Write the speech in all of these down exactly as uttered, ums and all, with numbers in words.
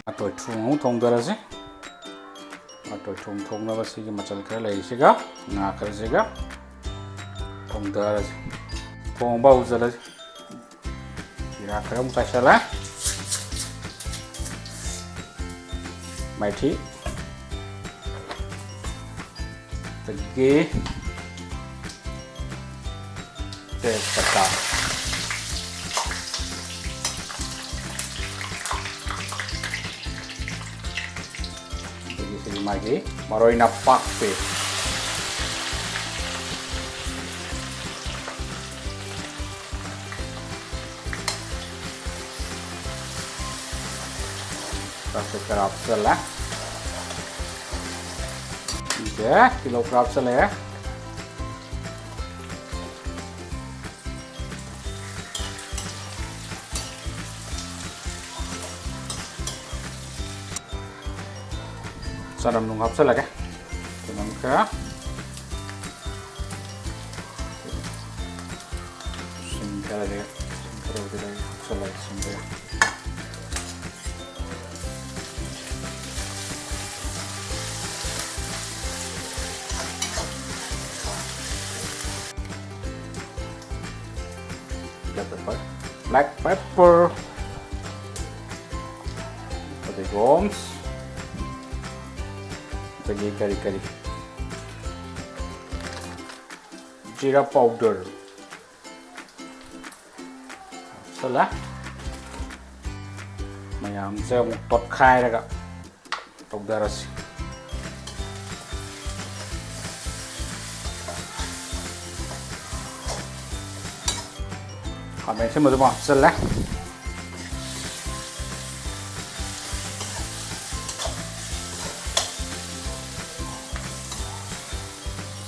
ꯃꯇꯣꯏ ꯊꯣꯡ ꯑꯃꯨꯛ ꯊꯣꯡꯗꯔꯁꯤ꯫ ꯃꯇꯣꯏ ꯊꯣꯡ ꯊꯣꯡꯅꯕ ꯁꯤꯒꯤ ꯃꯆꯜ ꯈꯔ ꯂꯩꯔꯤꯁꯤꯒ ꯉꯥ ꯈꯔꯁꯤꯒ ꯊꯣꯡꯗꯔꯁꯤ꯫ ꯊꯣꯡꯕ ꯍꯧꯖꯤꯜꯂꯁꯤ꯫ ꯖꯤꯔꯥ ꯈꯔ ꯑꯃꯨꯛ ꯆꯥꯏꯁꯤꯜꯂꯦ꯫ ꯃꯩꯊꯤ꯫ ꯑꯗꯒꯤ ꯇꯦꯖꯄꯇꯥ꯫ ꯑꯗꯒꯤ ꯁꯤꯒꯤ ꯃꯥꯒꯤ ꯃꯔꯣꯏ ꯅꯄꯥꯛꯄꯤ꯫ ꯆꯥꯛꯁꯦ ꯈꯔ ꯍꯥꯞꯆꯜꯂꯦ꯫ ꯁꯤꯁꯦ ꯇꯤꯜꯍꯧ ꯈꯔ ꯍꯥꯞꯆꯜꯂꯦ꯫ ꯆꯅꯝ ꯅꯨꯡ ꯍꯥꯞꯆꯜꯂꯒꯦ꯫ ꯆꯅꯝ ꯈꯔ, ꯁꯤꯡ ꯈꯔꯁꯦ, ꯁꯤꯡ ꯈꯔꯕꯨꯗꯤ ꯂꯩ, ꯍꯥꯞꯆꯜꯂꯒꯦ ꯁꯤꯡꯁꯦ꯫ Black pepper, black pepper, ꯐꯗꯤꯒꯣꯝ, ꯑꯗꯒꯤ ꯀꯔꯤ ꯀꯔꯤ, ꯖꯤꯔꯥ powder ꯍꯥꯞꯆꯜꯂꯦ꯫ ꯃꯌꯥꯝꯁꯦ ꯑꯃꯨꯛ ꯇꯣꯠꯈꯥꯏꯔꯒ ꯇꯧꯗꯔꯁꯤ꯫ ꯈꯥꯃꯦꯟ ꯑꯁꯤꯟꯕꯗꯨ ꯑꯃ ꯍꯥꯞꯆꯜꯂꯦ꯫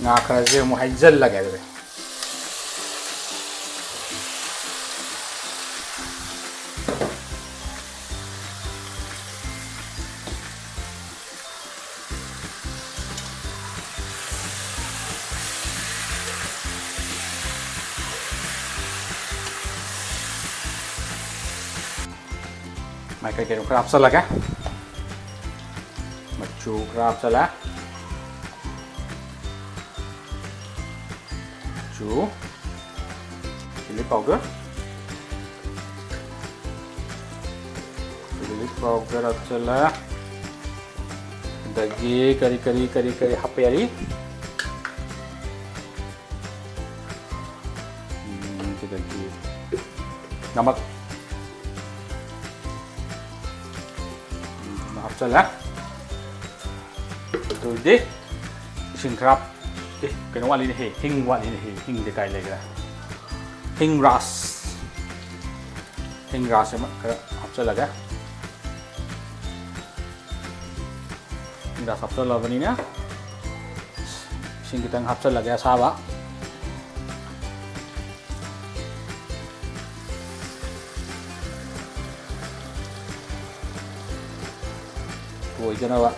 ꯉꯥ ꯈꯔꯁꯦ ꯑꯃꯨꯛ ꯍꯩꯖꯜꯂꯒꯦ ꯑꯗꯨꯗꯤ꯫ ꯃꯥꯏ ꯀꯩ ꯀꯩꯅꯣ ꯈꯔ ꯍꯥꯞꯆꯜꯂꯒꯦ꯫ ꯃꯆꯨ ꯈꯔ ꯍꯥꯞꯆꯜꯂꯦ꯫ ꯃꯆꯨ, chilli powder, chilli powder ꯍꯥꯞꯆꯜꯂꯦ꯫ ꯑꯗꯒꯤ ꯀꯔꯤ ꯀꯔꯤ ꯀꯔꯤ ꯀꯔꯤ ꯍꯥꯞꯄ ꯌꯥꯔꯤ? ꯎꯝ, ꯁꯤꯗꯒꯤ ꯅꯃꯛ꯫ ꯎꯝ, ꯍꯥꯞꯆꯜꯂꯦ꯫ ꯑꯗꯨꯗꯤ ꯏꯁꯤꯡ ꯈꯔ ꯍꯥꯞ-, ꯑꯦ, ꯀꯩꯅꯣ ꯋꯥꯠꯂꯤꯅꯦꯍꯦ, ꯍꯤꯡ ꯋꯥꯠꯂꯤꯅꯦꯍꯦ, ꯍꯤꯡꯗꯤ ꯀꯥꯏ ꯂꯩꯈ꯭ꯔꯦ? ꯍꯤꯡ ꯔꯥꯁ, ꯍꯤꯡ ꯔꯥꯁ ꯑꯃ ꯈꯔ ꯍꯥꯞꯆꯜꯂꯒꯦ꯫ ꯒ꯭ꯌꯥꯁ ꯍꯥꯞꯆꯜꯂꯕꯅꯤꯅ ꯏꯁꯤꯡ ꯈꯤꯇꯪ ꯍꯥꯞꯆꯜꯂꯒꯦ ꯑꯁꯥꯕ꯫ ꯇꯣꯏꯗꯅꯕ꯫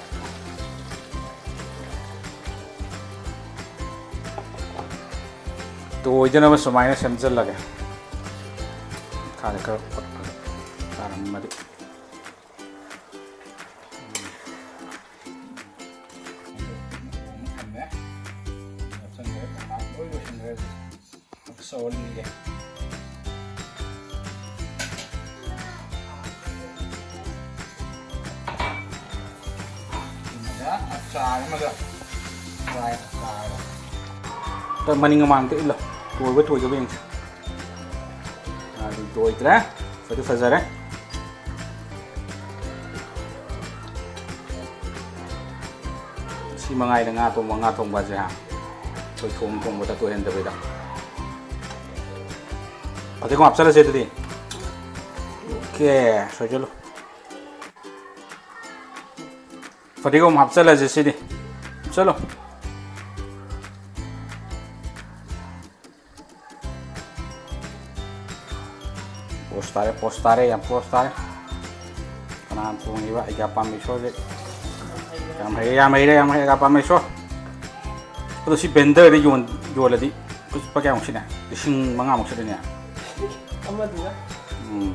ꯇꯣꯏꯗꯅꯕ ꯁꯨꯃꯥꯏꯅ ꯁꯦꯝꯖꯜꯂꯒꯦ꯫ ꯃꯈꯥꯗ ꯈꯔ ꯄꯠꯄꯗ ꯇꯥꯔꯝꯃꯗꯤ꯫ ꯊꯝꯃꯦ꯫ ꯍꯥꯞꯆꯟꯈ꯭ꯔꯦ꯫ ꯂꯣꯏ ꯂꯣꯏꯁꯤꯟꯈ꯭ꯔꯦ꯫ ꯁꯧꯍꯜꯂꯤꯒꯦ꯫ ꯑꯗꯨꯒ ꯑꯆꯥꯔ ꯑꯃꯒ ꯗ꯭ꯔꯥꯏ ꯑꯆꯥꯔꯒ꯫ ꯃꯅꯤꯡ ꯃꯃꯥꯡꯗ ꯏꯜꯂꯣ꯫ ꯇꯣꯏꯕ ꯇꯣꯏꯗꯕ ꯌꯦꯡꯁꯤ꯫ ꯑꯗꯨ ꯇꯣꯏꯗ꯭ꯔꯦ꯫ ꯐꯗꯤ ꯐꯖꯔꯦ꯫ ꯁꯤ ꯃꯉꯥꯏꯗ ꯉꯥ ꯊꯣꯡꯕ, ꯉꯥ ꯊꯣꯡꯕꯁꯦ, ꯍꯥ? ꯑꯩꯈꯣꯏ ꯊꯣꯡ ꯊꯣꯡꯕꯗ ꯇꯣꯏꯍꯟꯗꯕꯤꯗ꯫ ꯐꯗꯤꯒꯣꯝ ꯍꯥꯞꯆꯜꯂꯁꯦ ꯑꯗꯨꯗꯤ꯫ ꯑꯣꯀꯦ, ꯁꯣꯏꯖꯜꯂꯨ꯫ ꯐꯗꯤꯒꯣꯝ ꯍꯥꯞꯆꯜꯂꯁꯦ ꯁꯤꯗꯤ꯫ ꯍꯥꯞꯆꯜꯂꯣ꯫ ꯄꯣꯁ ꯇꯥꯔꯦ, ꯄꯣꯁ ꯇꯥꯔꯦ, ꯌꯥꯝ ꯄꯣꯁ ꯇꯥꯔꯦ꯫ ꯀꯅꯥꯅ ꯊꯣꯡꯉꯤꯕ? ꯑꯩꯒꯤ ꯑꯄꯥꯝꯕ ꯏꯁꯣꯔꯁꯦ꯫ ꯌꯥꯝ ꯍꯩꯔꯦ, ꯌꯥꯝ ꯍꯩꯔꯦ, ꯌꯥꯝ ꯍꯩꯔꯦ, ꯑꯄꯥꯝꯕ ꯏꯁꯣꯔ꯫ ꯑꯗꯣ ꯁꯤ ꯕ꯭ꯂꯦꯟꯗꯔꯗ ꯌꯣꯟ-, ꯌꯣꯜꯂꯗꯤ ꯂꯨꯄꯥ ꯀꯌꯥꯃꯨꯛ ꯁꯤꯠꯅꯤ? ꯂꯤꯁꯤꯡ ꯃꯉꯥꯃꯨꯛ ꯁꯤꯠꯂꯅꯤ? ꯑꯃꯗꯨꯒ? ꯎꯝ꯫